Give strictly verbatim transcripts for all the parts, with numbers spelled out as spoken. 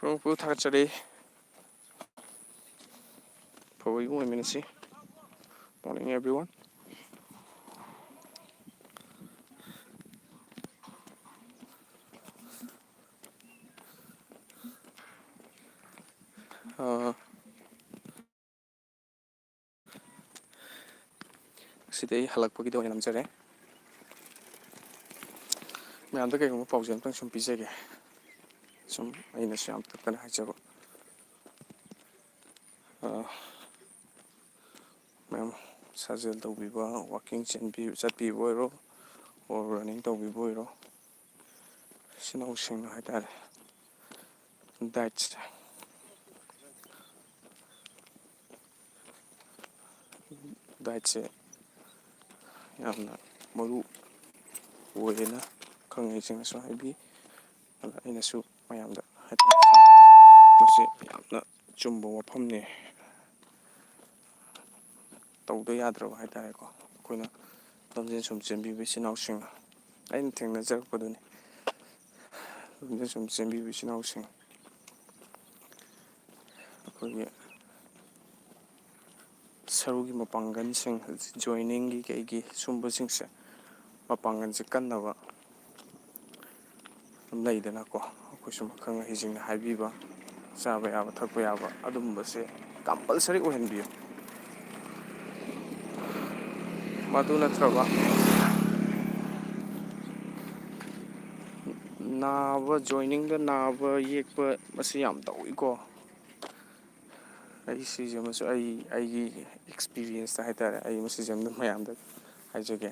ꯄꯨꯝꯅꯃꯛꯄꯨ ꯊꯥꯒꯠꯆꯔꯤ꯫ ꯑꯐꯕ ꯏꯃꯨꯡ ꯑꯣꯏꯃꯤꯟꯅꯁꯤ꯫ Morning, everyone. ꯑꯥ, ꯁꯤꯗꯤ ꯑꯩ ꯍꯜꯂꯛꯄꯒꯤꯗ ꯑꯣꯏꯅ ꯅꯝꯖꯔꯦ꯫ ꯃꯌꯥꯝꯗ ꯀꯩꯒꯨꯝꯕ ꯄꯥꯎꯖꯦꯜ ꯑꯝꯇꯪ ꯁꯨꯝ ꯄꯤꯖꯒꯦ, ꯁꯨꯝ ꯑꯩꯅꯁꯨ ꯌꯥꯝ ꯇꯠꯇꯅ ꯍꯥꯏꯖꯕ꯫ ꯑꯥ, ꯃꯌꯥꯝ ꯁꯥꯖꯦꯜ ꯇꯧꯕꯤꯕ, walking ꯆꯦꯟꯕꯤ-, ꯆꯠꯄꯤꯕ ꯑꯣꯏꯔꯣ, or running ꯇꯧꯕꯤꯕ ꯑꯣꯏꯔꯣ, ꯏꯆꯤꯟ ꯏꯅꯥꯎꯁꯤꯡꯅ ꯍꯥꯏꯇꯥꯔꯦ, dietꯁꯦ, dietꯁꯦ ꯌꯥꯝꯅ ꯃꯔꯨ ꯑꯣꯏꯌꯦꯅ ꯈꯪꯉꯩꯁꯤꯡꯅꯁꯨ ꯍꯥꯏꯕꯤ꯫ ꯑꯗ ꯑꯩꯅꯁꯨ ꯃꯌꯥꯝꯗ ꯍꯥꯏꯇꯥꯔꯦ, ꯃꯁꯤ ꯌꯥꯝꯅ ꯆꯨꯝꯕ ꯋꯥꯐꯝꯅꯤ, ꯇꯧꯗ ꯌꯥꯗ꯭ꯔꯕ ꯍꯥꯏꯇꯥꯔꯦꯀꯣ꯫ ꯑꯩꯈꯣꯏꯅ ꯂꯝꯖꯦꯟ ꯁꯨꯝ ꯆꯦꯟꯕꯤꯕ ꯏꯆꯤꯟ ꯏꯅꯥꯎꯁꯤꯡꯅ, ꯑꯩꯅ ꯊꯦꯡꯅꯖꯔꯛꯄꯗꯨꯅꯤ, ꯂꯝꯖꯦꯟ ꯁꯨꯝ ꯆꯦꯟꯕꯤꯕ ꯏꯆꯤꯟ ꯏꯅꯥꯎꯁꯤꯡ, ꯑꯩꯈꯣꯏꯒꯤ ꯁꯔꯨꯒꯤ ꯃꯄꯥꯡꯒꯜꯁꯤꯡ, joiningꯒꯤ ꯀꯩꯒꯤ ꯁꯨꯝꯕꯁꯤꯡꯁꯦ ꯃꯄꯥꯡꯒꯜꯁꯦ ꯀꯟꯅꯕ ꯂꯩꯗꯅꯀꯣ, ꯑꯩꯈꯣꯏ ꯁꯨꯝ ꯑꯈꯪ ꯑꯍꯩꯁꯤꯡꯅ ꯍꯥꯏꯕꯤꯕ, ꯆꯥꯕ ꯌꯥꯕ ꯊꯛꯄ ꯌꯥꯕ ꯑꯗꯨꯝꯕꯁꯦ compulsory ꯑꯣꯏꯍꯟꯕꯤꯌꯨ꯫ ꯃꯗꯨ ꯅꯠꯇ꯭ꯔꯕ ꯅꯥꯕ, joiningꯗ ꯅꯥꯕ ꯌꯦꯛꯄ ꯃꯁꯤ ꯌꯥꯝ ꯇꯧꯏꯀꯣ꯫ ꯑꯩ ꯁꯤꯁꯦ ꯑꯃꯁꯨ ꯑꯩ, ꯑꯩꯒꯤ experienceꯇ ꯍꯥꯏꯇꯥꯔꯦ, ꯑꯩ ꯃꯁꯤꯁꯦ ꯑꯝꯇ ꯃꯌꯥꯝꯗ ꯍꯥꯏꯖꯒꯦ꯫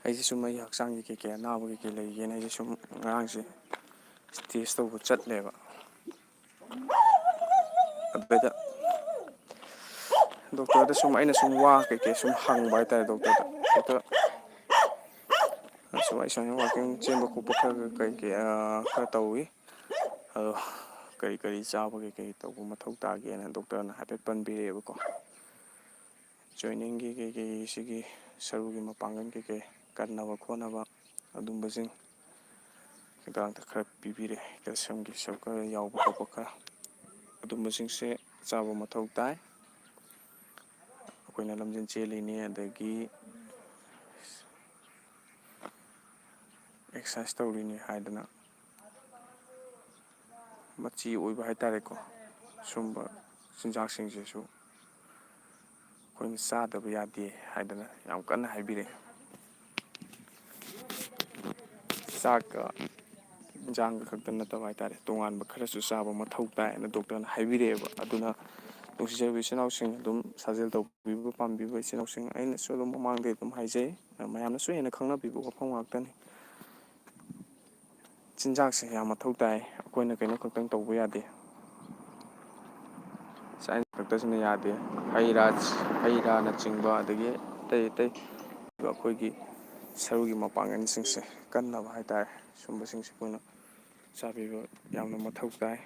ꯑꯩꯁꯦ ꯁꯨꯝ ꯑꯩ ꯍꯛꯆꯥꯡꯒꯤ ꯀꯩꯀꯩ ꯑꯅꯥꯕ ꯀꯩꯀꯩ ꯂꯩꯒꯦꯅ ꯑꯩꯁꯦ ꯁꯨꯝ ꯉꯔꯥꯡꯁꯦ test ꯇꯧꯕ ꯆꯠꯂꯦꯕ꯫ ꯑꯗꯨꯗ doctorꯗ ꯁꯨꯝ ꯑꯩꯅ ꯁꯨꯝ ꯋꯥ ꯀꯩꯀꯩ ꯁꯨꯝ ꯍꯪꯕ ꯍꯥꯏꯇꯥꯔꯦ doctorꯗ꯫ Doctor, ꯁꯨꯝ ꯑꯩ ꯁꯨꯃꯥꯏꯅ walking ꯆꯦꯟꯕ ꯈꯣꯠꯄ ꯈꯔ ꯈꯔ ꯀꯩꯀꯩ, ꯑꯥ, ꯈꯔ ꯇꯧꯏ꯫ ꯑꯗꯣ ꯀꯔꯤ ꯀꯔꯤ ꯆꯥꯕ ꯀꯩꯀꯩ ꯇꯧꯕ ꯃꯊꯧ ꯇꯥꯒꯦꯅ doctorꯅ ꯍꯥꯏꯐꯦꯠ ꯄꯟꯕꯤꯔꯛꯑꯦꯕꯀꯣ꯫ Joiningꯒꯤ ꯀꯩꯀꯩ ꯁꯤꯒꯤ ꯁꯔꯨꯒꯤ ꯃꯄꯥꯡꯒꯜ ꯀꯩꯀꯩ ꯀꯟꯅꯕ ꯈꯣꯠꯅꯕ ꯑꯗꯨꯝꯕꯁꯤꯡ ꯍꯤꯗꯥꯛꯇ ꯈꯔ ꯄꯤꯕꯤꯔꯦ꯫ ꯀꯦꯜꯁꯤꯌꯝꯒꯤ ꯁꯔꯨꯛ ꯈꯔ ꯌꯥꯎꯕ ꯈꯣꯠꯄ ꯈꯔ ꯑꯗꯨꯝꯕꯁꯤꯡꯁꯦ ꯆꯥꯕ ꯃꯊꯧ ꯇꯥꯏ꯫ ꯑꯩꯈꯣꯏꯅ ꯂꯝꯖꯦꯟ ꯆꯦꯜꯂꯤꯅꯤ, ꯑꯗꯒꯤ ꯑꯦꯛꯁꯔꯁꯥꯏꯁ ꯇꯧꯔꯤꯅꯤ ꯍꯥꯏꯗꯅ ꯃꯆꯤ ꯑꯣꯏꯕ ꯍꯥꯏ ꯇꯥꯔꯦꯀꯣ, ꯁꯨꯝꯕ ꯆꯤꯟꯖꯥꯛꯁꯤꯡꯁꯤꯁꯨ ꯑꯩꯈꯣꯏꯅ ꯆꯥꯗꯕ ꯌꯥꯗꯦ ꯍꯥꯏꯗꯅ ꯌꯥꯝ ꯀꯟꯅ ꯍꯥꯏꯕꯤꯔꯛꯑꯦ꯫ ꯆꯥꯛꯀ ꯏꯟꯖꯥꯡꯒ ꯈꯛꯇ ꯅꯠꯇꯕ ꯍꯥꯏ ꯇꯥꯔꯦ, ꯇꯣꯉꯥꯟꯕ ꯈꯔꯁꯨ ꯆꯥꯕ ꯃꯊꯧ ꯇꯥꯏ ꯍꯥꯏꯅ ꯗꯣꯛꯇꯔꯅ ꯍꯥꯏꯕꯤꯔꯛꯑꯦꯕ꯫ ꯑꯗꯨꯅ ꯅꯨꯡꯁꯤꯖꯔꯕ ꯏꯆꯤꯟ ꯏꯅꯥꯎꯁꯤꯡ, ꯑꯗꯨꯝ ꯁꯥꯖꯦꯜ ꯇꯧꯕꯤꯕ ꯄꯥꯝꯕꯤꯕ ꯏꯆꯤꯟ ꯏꯅꯥꯎꯁꯤꯡ, ꯑꯩꯅꯁꯨ ꯑꯗꯨꯝ ꯃꯃꯥꯡꯗꯩ ꯑꯗꯨꯝ ꯍꯥꯏꯖꯩ, ꯃꯌꯥꯝꯅꯁꯨ ꯍꯦꯟꯅ ꯈꯪꯅꯕꯤꯕ ꯋꯥꯐꯝ ꯉꯥꯛꯇꯅꯤ꯫ ꯆꯤꯟꯖꯥꯛꯁꯦ ꯌꯥꯝ ꯃꯊꯧ ꯇꯥꯏ꯫ ꯑꯩꯈꯣꯏꯅ ꯀꯩꯅꯣ ꯈꯛꯇꯪ ꯇꯧꯕ ꯌꯥꯗꯦ, ꯆꯥꯛ ꯈꯛꯇꯁꯤꯅ ꯌꯥꯗꯦ꯫ ꯍꯩ ꯔꯥ, ꯍꯩ ꯔꯥꯅꯆꯤꯡꯕ, ꯑꯗꯒꯤ ꯑꯇꯩ ꯑꯇꯩ ꯑꯩꯈꯣꯏꯒꯤ ꯁꯔꯨꯒꯤ ꯃꯄꯥꯡꯒꯜꯁꯤꯡꯁꯦ ꯀꯟꯅꯕ ꯍꯥꯏ ꯇꯥꯔꯦ, ꯁꯨꯝꯕꯁꯤꯡꯁꯦ ꯑꯩꯈꯣꯏꯅ ꯆꯥꯕꯤꯕ ꯌꯥꯝꯅ ꯃꯊꯧ ꯇꯥꯏ꯫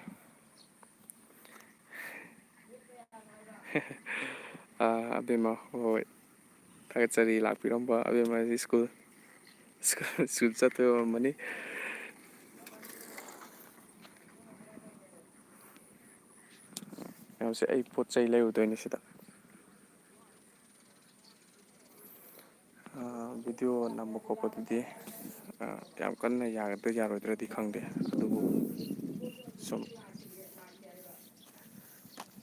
ꯑꯥ, ꯑꯕꯦꯝꯃ, ꯍꯣꯏ, ꯊꯥꯒꯠꯆꯔꯤ ꯂꯥꯛꯄꯤꯔꯝꯕ꯫ ꯑꯕꯦꯝꯃ ꯁ꯭ꯀꯨꯜ, ꯁ꯭ꯀꯨꯜ, ꯁ꯭ꯀꯨꯜ ꯆꯠꯇꯣꯏ ꯑꯣꯏꯔꯝꯃꯅꯤ꯫ ꯃꯌꯥꯝꯁꯦ, ꯑꯩ ꯄꯣꯠ ꯆꯩ ꯂꯩꯔꯨꯗꯣꯏꯅꯦ ꯁꯤꯗ꯫ ꯑꯥ, ꯚꯤꯗꯤꯑꯣ ꯅꯝꯕ ꯈꯣꯠꯄꯗꯨꯗꯤ, ꯑꯥ, ꯌꯥꯝ ꯀꯟꯅ ꯌꯥꯒꯗ꯭ꯔꯥ ꯌꯥꯔꯣꯏꯗ꯭ꯔꯗꯤ ꯈꯪꯗꯦ, ꯑꯗꯨꯕꯨ ꯁꯨꯝ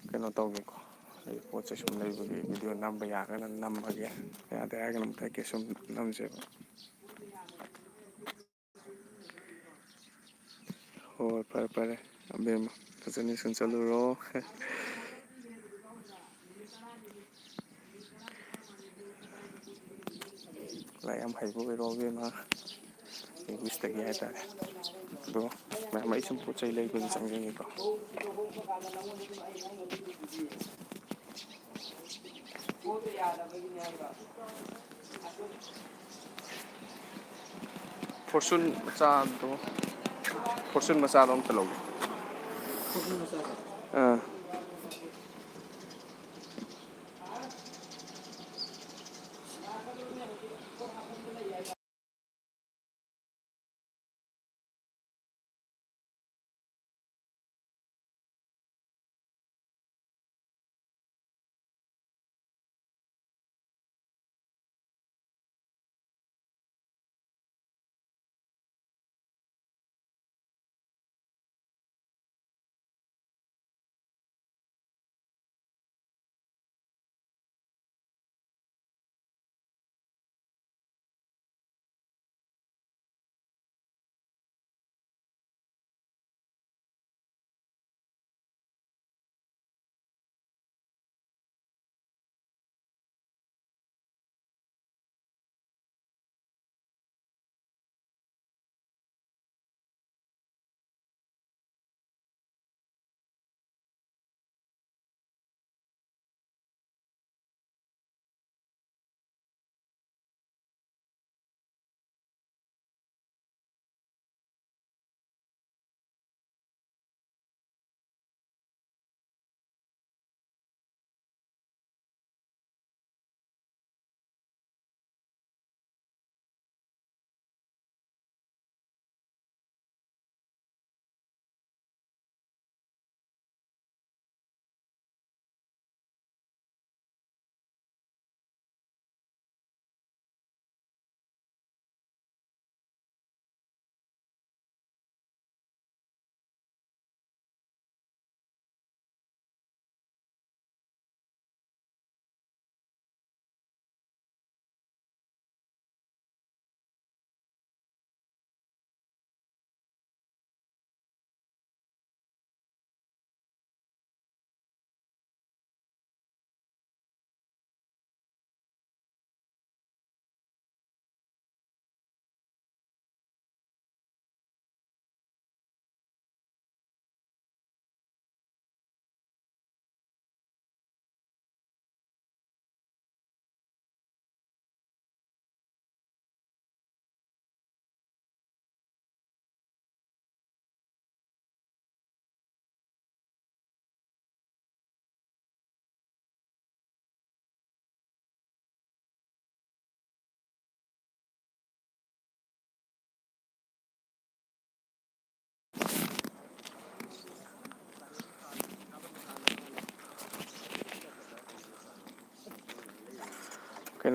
ꯀꯩꯅꯣ ꯇꯧꯒꯦꯀꯣ, ꯑꯩ ꯄꯣꯠ ꯆꯩ ꯁꯨꯝ ꯂꯩꯕꯒꯤ ꯚꯤꯗꯤꯑꯣ ꯅꯝꯕ ꯌꯥꯔꯒꯅ ꯅꯝꯃꯒꯦ, ꯌꯥꯗꯦ ꯍꯥꯏꯔꯒꯅ ꯃꯊꯛꯀꯤ ꯁꯨꯝ ꯅꯝꯖꯦꯕ꯫ ꯍꯣꯏ, ꯐꯔꯦ, ꯐꯔꯦ꯫ ꯑꯕꯦꯝꯃ, ꯐꯖꯅ ꯁꯨꯝ ꯆꯠꯂꯨꯔꯣ꯫ ꯂꯥꯏꯔꯤꯛ ꯌꯥꯝ ꯍꯩꯕ ꯑꯣꯏꯔꯣ, ꯑꯕꯦꯝꯃ꯫ ꯏꯪꯂꯤꯁꯇꯒꯤ ꯍꯥꯏꯇꯥꯔꯦ꯫ ꯑꯗꯣ, ꯃꯌꯥꯝ, ꯑꯩ ꯁꯨꯝ ꯄꯣꯠ ꯆꯩ ꯂꯩꯕꯒꯤ ꯆꯪꯖꯒꯦꯀꯣ꯫ ꯐꯣꯔꯆꯨꯟ ꯃꯆꯥꯗꯣ, ꯐꯣꯔꯆꯨꯟ ꯃꯆꯥꯗꯣ ꯑꯝꯇ ꯂꯧꯒꯦ꯫ ꯑꯥ꯫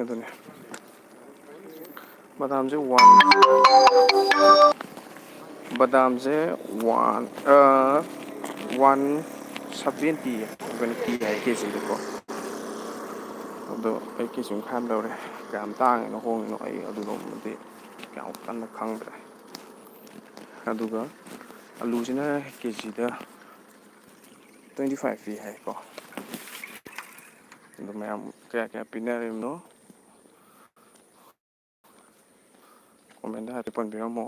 ꯑꯗꯨꯅꯦ꯫ ꯕꯗꯥꯝꯁꯦ ꯋꯥꯟ, ꯕꯗꯥꯝꯁꯦ ꯋꯥꯟ, ꯋꯥꯟ ꯁꯚꯦꯟꯇꯤ ꯑꯗꯨꯃꯥꯏꯅ ꯄꯤ ꯍꯥꯏ ꯀꯦꯖꯤꯗꯀꯣ꯫ ꯑꯗꯣ ꯑꯩ ꯀꯦꯖꯤ ꯃꯈꯥꯏ ꯑꯃ ꯂꯧꯔꯦ꯫ ꯀꯌꯥꯝ ꯇꯥꯡꯉꯤꯅꯣ ꯍꯣꯡꯉꯤꯅꯣ ꯑꯩ ꯑꯗꯨꯒꯨꯝꯕꯗꯤ ꯌꯥꯝ ꯀꯟꯅ ꯈꯪꯗ꯭ꯔꯦ꯫ ꯑꯗꯨꯒ ꯑꯂꯨꯁꯤꯅ ꯀꯦꯖꯤꯗ ꯇ꯭ꯋꯦꯟꯇꯤ ꯐꯥꯏꯚ ꯄꯤ ꯍꯥꯏꯀꯣ꯫ ꯑꯗꯣ ꯃꯌꯥꯝ ꯀꯌꯥ ꯀꯌꯥ ꯄꯤꯅꯔꯤꯕꯅꯣ? ꯀꯣꯃꯦꯟꯗ ꯍꯥꯏꯐꯦꯠ ꯄꯟꯕꯤꯔꯝꯃꯣ꯫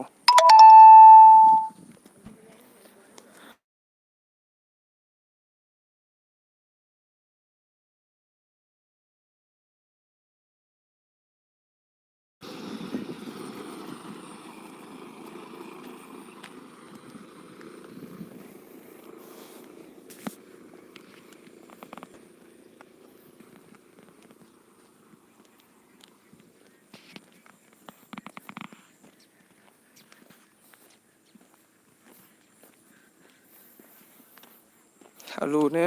ꯑꯂꯨꯅꯦ,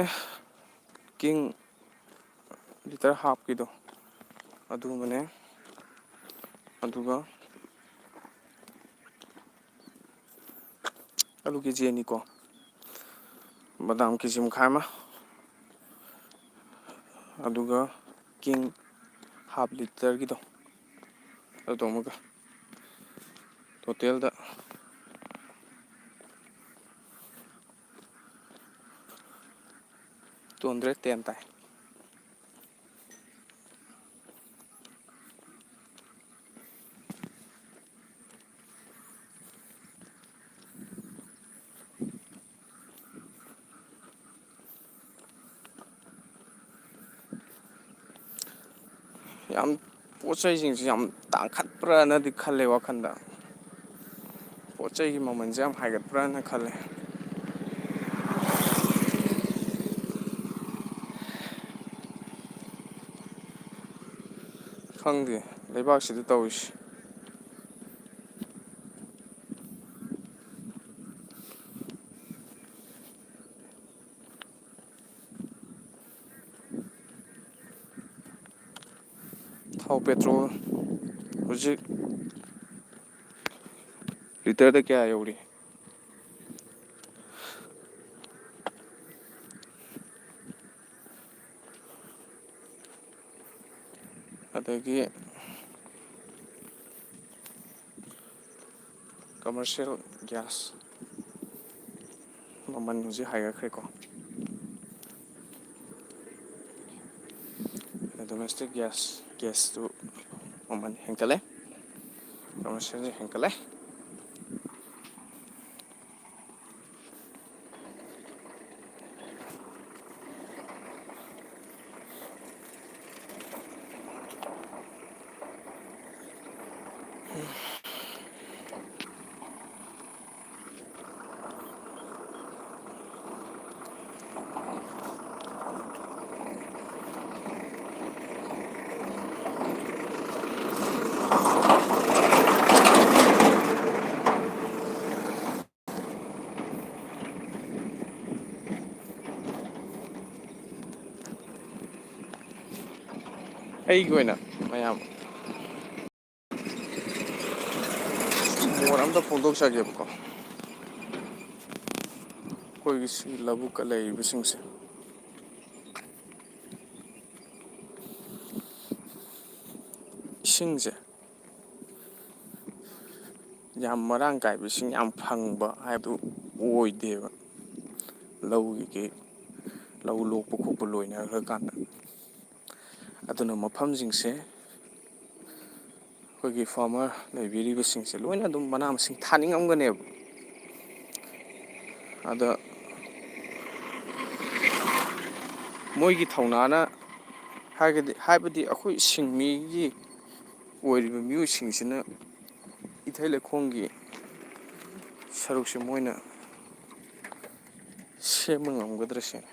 ꯀꯤꯡ ꯂꯤꯇꯔ ꯍꯥꯞꯀꯤꯗꯣ ꯑꯗꯨꯃꯅꯦ, ꯑꯗꯨꯒ ꯑꯂꯨ ꯀꯦ ꯖꯤ ꯑꯅꯤꯀꯣ, ꯕꯗꯥꯝ ꯀꯦ ꯖꯤ ꯃꯈꯥꯏ ꯑꯃ, ꯑꯗꯨꯒ ꯀꯤꯡ ꯍꯥꯞ ꯂꯤꯇꯔꯒꯤꯗꯣ ꯑꯗꯨꯗꯣ ꯑꯃꯒ, ꯇꯣꯇꯦꯜꯗ ꯇꯨ ꯍꯟꯗ꯭ꯔꯦꯠ ꯇꯦꯟ ꯇꯥꯏ꯫ ꯌꯥꯝ, ꯄꯣꯠ ꯆꯩꯁꯤꯡꯁꯤ ꯌꯥꯝ ꯇꯥꯡꯈꯠꯄ꯭ꯔꯥꯅꯗꯤ ꯈꯜꯂꯦ ꯋꯥꯈꯜꯗ꯫ ꯄꯣꯠ ꯆꯩꯒꯤ ꯃꯃꯜꯁꯦ ꯌꯥꯝ ꯍꯥꯏꯒꯠꯄ꯭ꯔꯥꯅ ꯈꯜꯂꯦ꯫ ꯈꯪꯗꯦ, ꯂꯩꯕꯥꯛꯁꯤꯗ ꯇꯧꯔꯤꯁꯤ꯫ ꯊꯥꯎ ꯄꯦꯇ꯭ꯔꯣꯜ ꯍꯧꯖꯤꯛ ꯂꯤꯇꯔꯗ ꯀꯌꯥ ꯌꯧꯔꯤ? ꯑꯗꯒꯤ commercial gas ꯃꯃꯜ ꯍꯧꯖꯤꯛ ꯍꯥꯏꯒꯠꯈ꯭ꯔꯦꯀꯣ꯫ ꯗꯣꯃꯦꯁꯇꯤꯛ ꯒ꯭ꯌꯥꯁ, ꯒ꯭ꯌꯥꯁꯇꯨ ꯃꯃꯜ ꯍꯦꯟꯒꯠꯂꯦ, ꯀꯃꯔꯁꯤꯌꯦꯜꯁꯨ ꯍꯦꯟꯒꯠꯂꯦ꯫ ꯑꯩꯒꯤ ꯑꯣꯏꯅ ꯃꯌꯥꯝ ꯃꯣꯠ ꯑꯝꯇ ꯐꯣꯡꯗꯣꯛꯆꯒꯦꯕꯀꯣ꯫ ꯑꯩꯈꯣꯏꯒꯤ ꯁꯤ ꯂꯧꯕꯨꯛꯀ ꯂꯩꯔꯤꯕꯁꯤꯡꯁꯦ, ꯏꯁꯤꯡꯁꯦ ꯌꯥꯝ ꯃꯔꯥꯡ ꯀꯥꯏꯕ, ꯏꯁꯤꯡ ꯌꯥꯝ ꯐꯪꯕ ꯍꯥꯏꯕꯗꯨ ꯑꯣꯏꯗꯦꯕ꯫ ꯂꯧꯒꯤ, ꯂꯧ ꯂꯣꯛꯄ ꯈꯣꯠꯄ ꯂꯣꯏꯅꯈ꯭ꯔꯀꯥꯟꯗ꯫ ꯑꯗꯨꯅ ꯃꯐꯝꯁꯤꯡꯁꯦ ꯑꯩꯈꯣꯏꯒꯤ ꯐꯥꯔꯃꯔ ꯂꯩꯕꯤꯔꯤꯕꯁꯤꯡꯁꯦ ꯂꯣꯏꯅ ꯑꯗꯨꯝ ꯃꯅꯥ ꯃꯁꯤꯡ ꯊꯥꯅꯤꯡꯉꯝꯒꯅꯦꯕ꯫ ꯑꯗ ꯃꯣꯏꯒꯤ ꯊꯧꯅꯥꯅ ꯍꯥꯏꯔꯒꯗꯤ, ꯍꯥꯏꯕꯗꯤ ꯑꯩꯈꯣꯏ ꯁꯤꯡꯃꯤꯒꯤ ꯑꯣꯏꯔꯤꯕ ꯃꯤꯑꯣꯏꯁꯤꯡꯁꯤꯅ ꯏꯊꯩ ꯂꯩꯈꯣꯡꯒꯤ ꯁꯔꯨꯛꯁꯦ ꯃꯣꯏꯅ ꯁꯦꯝꯕ ꯉꯝꯒꯗ꯭ꯔꯥ ꯁꯤꯅꯤ꯫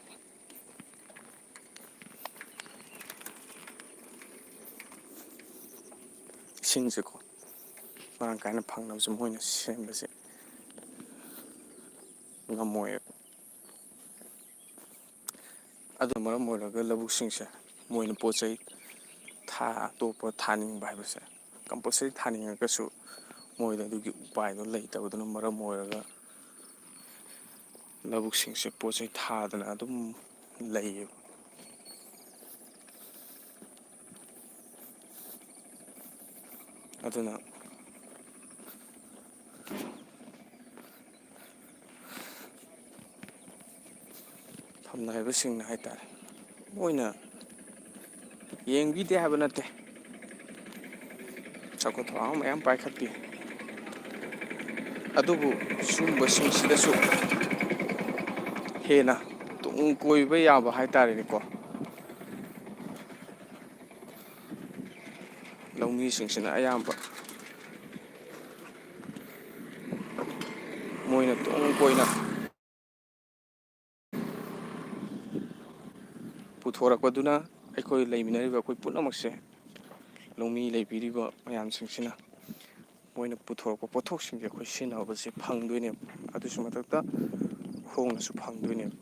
ꯏꯁꯤꯡꯁꯦꯀꯣ ꯃꯔꯥꯡ ꯀꯥꯏꯅ ꯐꯪꯅꯕꯁꯦ ꯃꯣꯏꯅ ꯁꯦꯝꯕꯁꯦ ꯉꯝꯃꯣꯏꯕ꯫ ꯑꯗꯨꯅ ꯃꯔꯝ ꯑꯣꯏꯔꯒ ꯂꯧꯕꯨꯛꯁꯤꯡꯁꯦ ꯃꯣꯏꯅ ꯄꯣꯠ ꯆꯩ ꯊꯥ ꯑꯇꯣꯞꯄ ꯊꯥꯅꯤꯡꯕ ꯍꯥꯏꯕꯁꯦ, ꯀꯝꯄꯜꯁꯔꯤ ꯊꯥꯅꯤꯡꯉꯒꯁꯨ ꯃꯣꯏꯗ ꯑꯗꯨꯒꯤ ꯎꯄꯥꯏꯗꯣ ꯂꯩꯇꯕꯗꯨꯅ ꯃꯔꯝ ꯑꯣꯏꯔꯒ ꯂꯧꯕꯨꯛꯁꯤꯡꯁꯦ ꯄꯣꯠ ꯆꯩ ꯊꯥꯗꯅ ꯑꯗꯨꯝ ꯂꯩꯌꯦꯕ꯫ ꯑꯗꯨꯅ ꯐꯝꯅꯥꯏꯕꯁꯤꯡꯅ ꯍꯥꯏꯇꯥꯔꯦ, ꯃꯣꯏꯅ ꯌꯦꯡꯕꯤꯗꯦ ꯍꯥꯏꯕ ꯅꯠꯇꯦ, ꯆꯥꯎꯈꯠ ꯊꯧꯔꯥꯡ ꯃꯌꯥꯝ ꯄꯥꯏꯈꯠꯄꯤ꯫ ꯑꯗꯨꯕꯨ ꯁꯨꯝꯕꯁꯤꯡꯁꯤꯗꯁꯨ ꯍꯦꯟꯅ ꯇꯨꯡ ꯀꯣꯏꯕ ꯌꯥꯕ ꯍꯥꯏꯇꯥꯔꯦꯅꯦꯀꯣ, ꯂꯧꯃꯤꯁꯤꯡꯁꯤꯅ ꯑꯌꯥꯝꯕ ꯃꯣꯏꯅ ꯇꯨꯡ ꯀꯣꯏꯅ ꯄꯨꯊꯣꯔꯛꯄꯗꯨꯅ ꯑꯩꯈꯣꯏ ꯂꯩꯃꯤꯟꯅꯔꯤꯕ ꯑꯩꯈꯣꯏ ꯄꯨꯝꯅꯃꯛꯁꯦ, ꯂꯧꯃꯤ ꯂꯩꯕꯤꯔꯤꯕ ꯃꯌꯥꯝꯁꯤꯡꯁꯤꯅ ꯃꯣꯏꯅ ꯄꯨꯊꯣꯔꯛꯄ ꯄꯣꯠꯊꯣꯛꯁꯤꯡꯁꯦ ꯑꯩꯈꯣꯏ ꯁꯤꯖꯤꯟꯅꯕꯁꯦ ꯐꯪꯗꯣꯏꯅꯦꯕ꯫ ꯑꯗꯨꯁꯨ ꯃꯊꯛꯇ ꯍꯣꯡꯅꯁꯨ ꯐꯪꯗꯣꯏꯅꯦꯕ꯫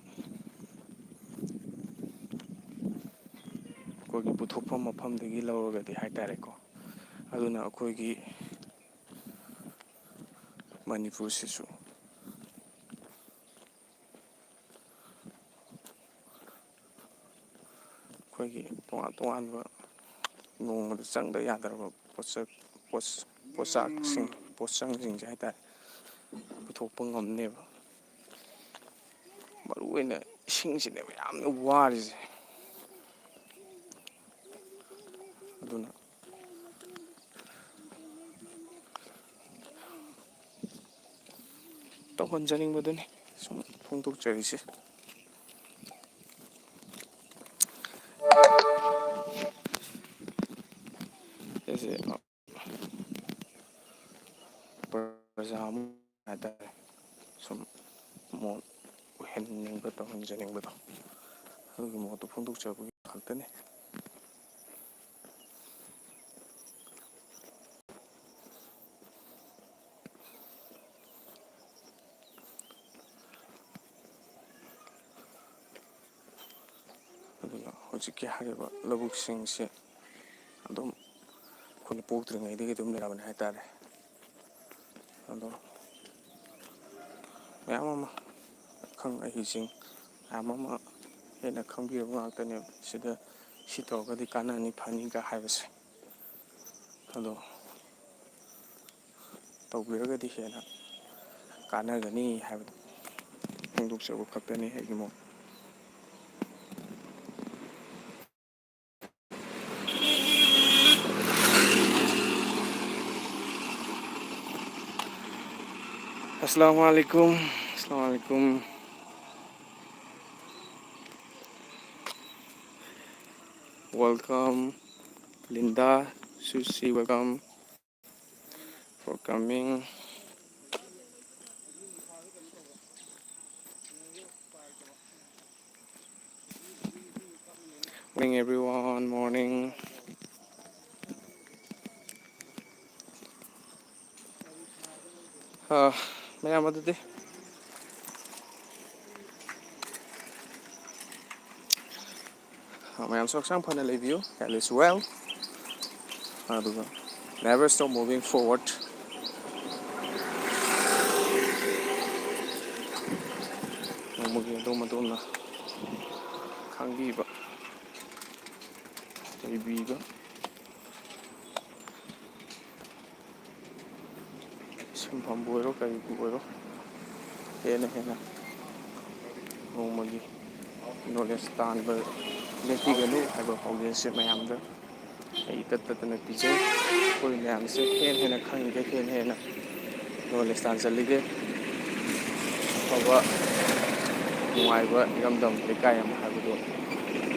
ꯑꯩꯈꯣꯏꯒꯤ ꯄꯨꯊꯣꯛꯐꯝ ꯃꯐꯝꯗꯒꯤ ꯂꯧꯔꯒꯗꯤ ꯍꯥꯏꯇꯥꯔꯦꯀꯣ꯫ ꯑꯗꯨꯅ ꯑꯩꯈꯣꯏꯒꯤ ꯃꯅꯤꯄꯨꯔꯁꯤꯁꯨ ꯑꯩꯈꯣꯏꯒꯤ ꯇꯣꯉꯥꯟ ꯇꯣꯉꯥꯟꯕ ꯅꯣꯡꯃꯗ ꯆꯪꯗ ꯌꯥꯗ꯭ꯔꯕ ꯄꯣꯠꯁꯛ, ꯄꯣꯠ-, ꯄꯣꯠꯆꯥꯛꯁꯤꯡ, ꯄꯣꯠꯆꯪꯁꯤꯡꯁꯦ ꯍꯥꯏꯇꯥꯔꯦ, ꯄꯨꯊꯣꯛꯄ ꯉꯝꯅꯦꯕ꯫ ꯃꯔꯨꯑꯣꯏꯅ ꯏꯁꯤꯡꯁꯤꯅꯦꯕ ꯌꯥꯝꯅ ꯋꯥꯔꯤꯁꯦ꯫ ꯑꯗꯨꯅ ꯇꯧꯍꯟꯖꯅꯤꯡꯕꯗꯨꯅꯤ ꯁꯨꯝ ꯐꯣꯡꯗꯣꯛꯆꯔꯤꯁꯦ꯫ ꯑꯩꯁꯦ ꯄ꯭ꯔꯖꯥ ꯑꯃ ꯍꯥꯏꯇꯥꯔꯦ, ꯁꯨꯝ ꯃꯣꯠ ꯑꯣꯏꯍꯟꯅꯤꯡꯕ, ꯇꯧꯍꯟꯖꯅꯤꯡꯕꯗꯣ, ꯑꯗꯨꯒꯤ ꯃꯣꯠꯇꯣ ꯐꯣꯡꯗꯣꯛꯆꯕꯒꯤ ꯈꯛꯇꯅꯤ꯫ ꯑꯗꯨꯅ ꯍꯧꯖꯤꯛꯀꯤ ꯍꯥꯏꯔꯤꯕ ꯂꯧꯕꯨꯛꯁꯤꯡꯁꯦ ꯑꯗꯨꯝ ꯑꯩꯈꯣꯏꯅ ꯄꯣꯛꯇ꯭ꯔꯤꯉꯩꯗꯒꯤ ꯑꯗꯨꯝ ꯂꯩꯔꯕꯅꯤ ꯍꯥꯏꯇꯥꯔꯦ꯫ ꯑꯗꯣ ꯃꯌꯥꯝ ꯑꯃ, ꯑꯈꯪ ꯑꯍꯩꯁꯤꯡ ꯃꯌꯥꯝ ꯑꯃ ꯍꯦꯟꯅ ꯈꯪꯕꯤꯔꯕ ꯉꯥꯛꯇꯅꯦꯕ꯫ ꯁꯤꯗ ꯁꯤ ꯇꯧꯔꯒꯗꯤ ꯀꯥꯟꯅꯅꯤ, ꯐꯅꯤꯒ ꯍꯥꯏꯕꯁꯦ꯫ ꯑꯗꯣ ꯇꯧꯕꯤꯔꯒꯗꯤ ꯍꯦꯟꯅ ꯀꯥꯟꯅꯒꯅꯤ ꯍꯥꯏꯕꯗꯣ ꯐꯣꯡꯗꯣꯛꯆꯕ ꯈꯛꯇꯅꯤ ꯑꯩꯒꯤ ꯃꯣꯠ꯫ Assalamu alaikum. Assalamu alaikum. Welcome, Linda, Susi, welcome for coming. Morning, everyone. Morning. ꯑ, ꯃꯌꯥꯝ ꯑꯗꯨꯗꯤ ꯃꯌꯥꯝꯁꯨ ꯍꯛꯆꯥꯡ ꯐꯅ ꯂꯩꯕꯤꯌꯨ, health is wealth꯫ ꯑꯗꯨꯒ never stop moving forward꯫ ꯅꯣꯡꯃꯒꯤ ꯑꯗꯣꯝ ꯑꯗꯣꯝꯅ ꯈꯪꯕꯤꯕ, ꯂꯩꯕꯤꯕ, ꯁꯤꯟꯐꯝꯕꯨ ꯑꯣꯏꯔꯣ, ꯀꯔꯤꯕꯨ ꯑꯣꯏꯔꯣ, ꯍꯦꯟꯅ ꯍꯦꯟꯅ ꯅꯣꯡꯃꯒꯤ knowledge ꯇꯥꯟꯕ ꯂꯦꯞꯄꯤꯒꯅꯨ ꯍꯥꯏꯕ ꯄꯥꯎꯖꯦꯜꯁꯦ ꯃꯌꯥꯝꯗ ꯑꯩ ꯏꯇꯠ ꯇꯠꯇꯅ ꯄꯤꯖꯩ꯫ ꯑꯩꯈꯣꯏ ꯃꯌꯥꯝꯁꯦ ꯍꯦꯟꯅ ꯍꯦꯟꯅ ꯈꯪꯉꯤꯈꯩ ꯍꯦꯟꯅ ꯍꯦꯟꯅ knowledge ꯇꯥꯟꯁꯤꯜꯂꯤꯒꯩ ꯑꯐꯕ, ꯅꯨꯡꯉꯥꯏꯕ, ꯏꯔꯝꯗꯝ ꯂꯩꯀꯥꯏ ꯑꯃ ꯍꯥꯏꯕꯗꯨ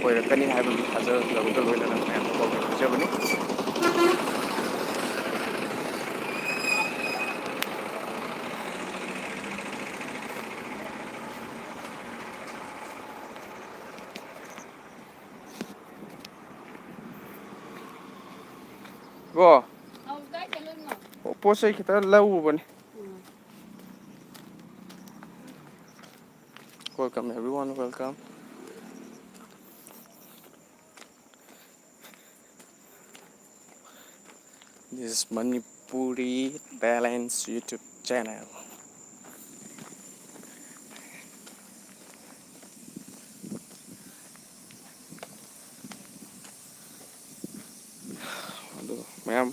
ꯑꯣꯏꯔꯛꯀꯅꯤ ꯍꯥꯏꯕꯒꯤ ꯊꯥꯖꯖꯕꯒ ꯂꯣꯏꯅꯅ ꯃꯌꯥꯝꯗ ꯄꯥꯎꯖꯦꯜ ꯄꯤꯖꯕꯅꯤ꯫ ꯀꯣ? ꯑꯧ, ꯀꯥꯏ ꯆꯠꯂꯨꯏꯅꯣ? ꯑꯣ, ꯄꯣꯠ ꯆꯩ ꯈꯤꯇ ꯂꯧꯔꯨꯕꯅꯤ꯫ ꯎꯝ꯫ Welcome, everyone, welcome. This is Manipuri Talents YouTube channel. ꯑꯗꯨ ꯃꯌꯥꯝ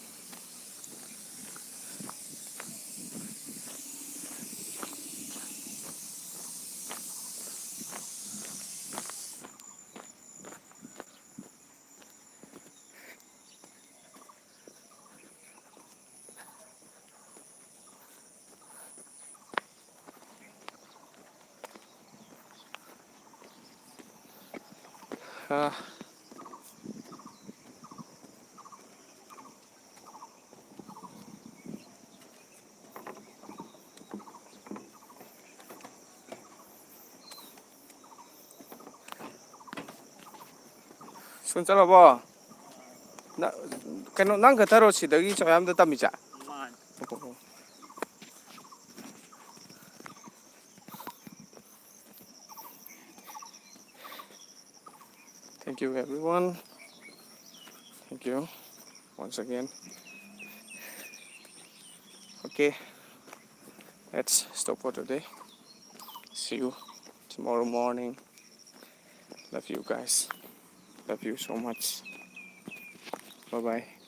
ꯑꯥ꯫ ꯁ꯭ꯀꯨꯜ ꯆꯠꯂꯕꯣ? ꯅ-, ꯀꯩꯅꯣ, ꯅꯪ ꯈꯛꯇꯔꯣ ꯁꯤꯗꯒꯤ ꯆꯥꯎꯌꯥꯝꯗ ꯇꯝꯃꯤꯁꯦ? ꯃꯥꯅꯤ꯫ ꯑꯣ꯫ Thank you, everyone. Thank you once again. Okay, let's stop for today. See you tomorrow morning. Love you guys. Love you so much. Bye bye.